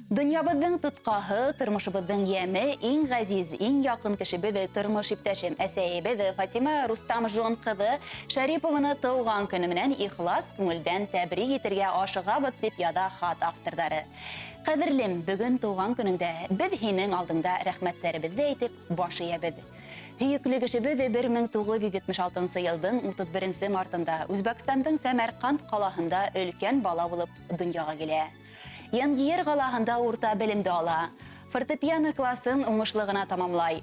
Донъябыҙҙың тотҡаһы, тормошобоҙҙоң йәме, иң ғәзиз, иң яҡын кешебеҙ, тормош иптәшем, әсәйебеҙ Фатима Рустамжон ҡыҙы Шәрипованы тыуған көнө менән ихлас күңелдән тәбрик итергә ашығабыҙ, тип яҙа хат авторҙары. Ҡәҙерлем, бөгөн тыуған көнөңдә беҙ һинең алдыңда рәхмәттәребеҙҙе әйтеп баш эйәбеҙ. Һөйөклө кешебеҙ 1976 йылдың 31 мартында Үзбәкстандың Сәмәрҡанд ҡалаһында өлкән бала булып донъяға килә. Янгиер ҡалаһында урта белемде ала. Фортепиано классын уңышлы ғына тамамлай.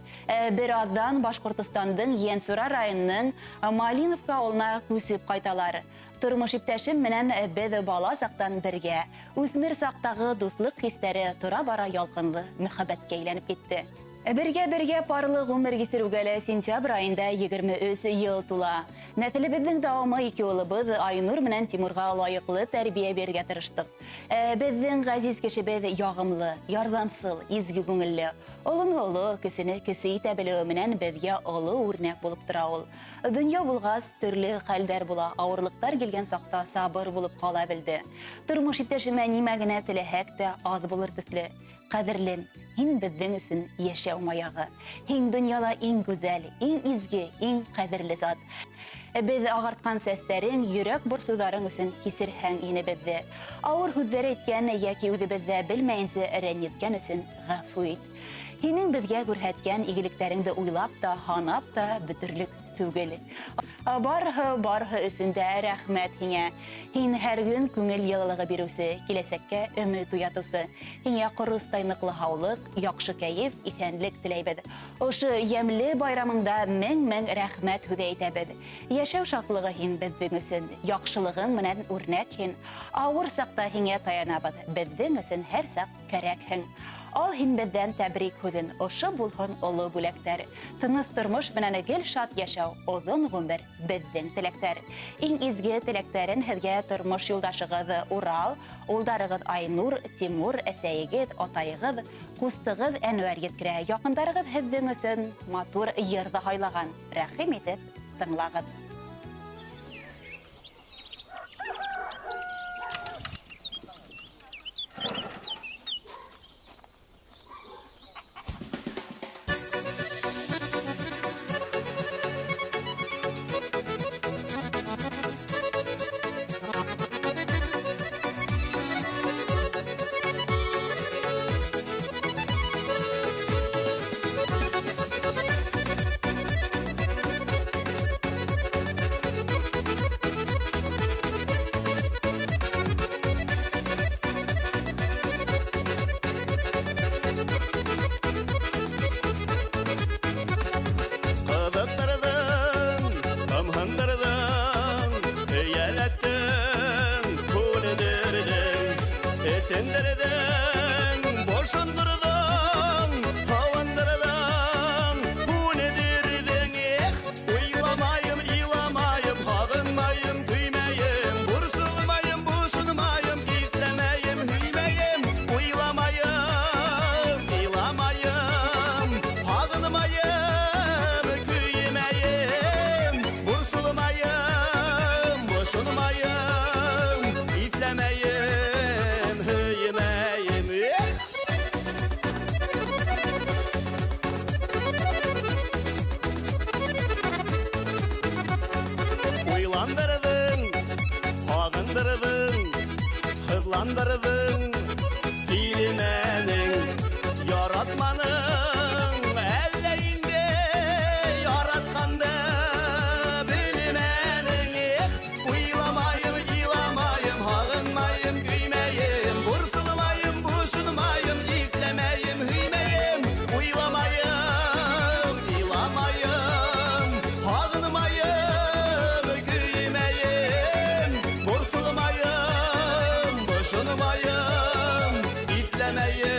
Бер аҙҙан Башҡортостандың Йәнсура районының Малиновка ауылына күсеп ҡайталар. Тормош иптәшем менән беҙ бала саҡтан бергә. Үҫмер саҡтағы дуҫлыҡ хистәре тора-бара ялҡынлы мөхәббәткә әйләнеп китте. Бергә-бергә парлы ғүмер кисереүгә лә сентябрь айында 23 йыл тула. Нәҫелебеҙҙең дауамы ике улыбыҙ Айнур менән Тимурға лайыҡлы тәрбиә бирергә тырыштыҡ. Ә беҙҙең ғәзиз кешебеҙ яғымлы, ярҙамсыл, изге күңелле. Олоно оло, кесене кесе итә белеүе менән беҙгә оло үрнәк булып тора ул. Донъя булғас, төрле хәлдәр була, ауырлыҡтар килгән саҡта сабыр булып ҡала белде. Тормош иптәшемә нимә генә теләһәк тә, аҙ булыр төҫлө. Ҡәҙерлем, һин беҙҙең өсөн йәшәү маяғы. Һин донъяла иң гүзәл, иң изге, иң ҡәҙерле зат. Беҙ ағартҡан сәстәрең, йөрәк борсоуҙарың өсөн кисерһәң ине беҙҙе. Ауыр һүҙҙәр әйткән йәки үҙебеҙ ҙә белмәйенсә рәнйеткән өсөн ғәфү ит. Һинең беҙгә күрһәткән игелектәреңде уйлап та, һанап та бөтөрлөк түгел. Барыһы, барыһы өсөн дә рәхмәт һиңә. Һин һәр көн күңел йылылығы биреүсе, киләсәккә өмөт уятыусы. Һиңә ҡоростай ныҡлы һаулыҡ, яҡшы кәйеф, иҫәнлек теләйбеҙ. Ошо йәмле байрамыңда мең-мең рәхмәт һүҙе әйтәбеҙ. Йәшәү шатлығы һин беҙҙең өсөн, яҡшылығың менән үрнәк һин. Ауыр саҡта һиңә таянабыҙ, беҙҙең өсөн һәр саҡ кәрәкһең. Ал һин беҙҙән тәбрик һүҙен, ошо булһын оло бүләктәр. Тыныс тормош менән гел шат йәшәү, оҙон ғүмер, беҙҙең теләктәр. Иң изге теләктәрен һеҙгә тормош юлдашығыҙ Урал, улдарығыҙ Айнур, Тимур, әсәйегеҙ, атайығыҙ, ҡустығыҙ Әнүәр еткерә. Яҡындарығыҙ һеҙҙең өсөн матур йыр ҙа һайлаған. Рәхим итеп тыңлағыҙ. Ҡыҙыҡтырҙың, ымһындырҙың, Эйәләттең, күндерҙең, Этендерҙең, бошондорҙоң, Һауындырҙың, күндерҙең. Эх, уйламайым, иламайым, һағынмайым, көймәйем, Борсолмайым, бошонмайым, иҫләмәйем, һөймәйем. Уйламайым, иламайым, һағынмайым, көймәйем, Борсолмайым, бошонмайым, иҫләмәйем, һөймәйем. Эх! Уйландырҙың, һағындырҙың, һыҙландырҙың, килмәнең, яратманың, әллә инде яратҡанды белмәнең. Эх, уйламайым, иламайым, һағынмайым, көймәйем, борсолмайым, бошонмайым, иҫләмәйем, һөймәйем. Уйламайым, иламайым, һағынмайым, көймәйем, борсолмайым, бошонмайым, иҫләмәйем.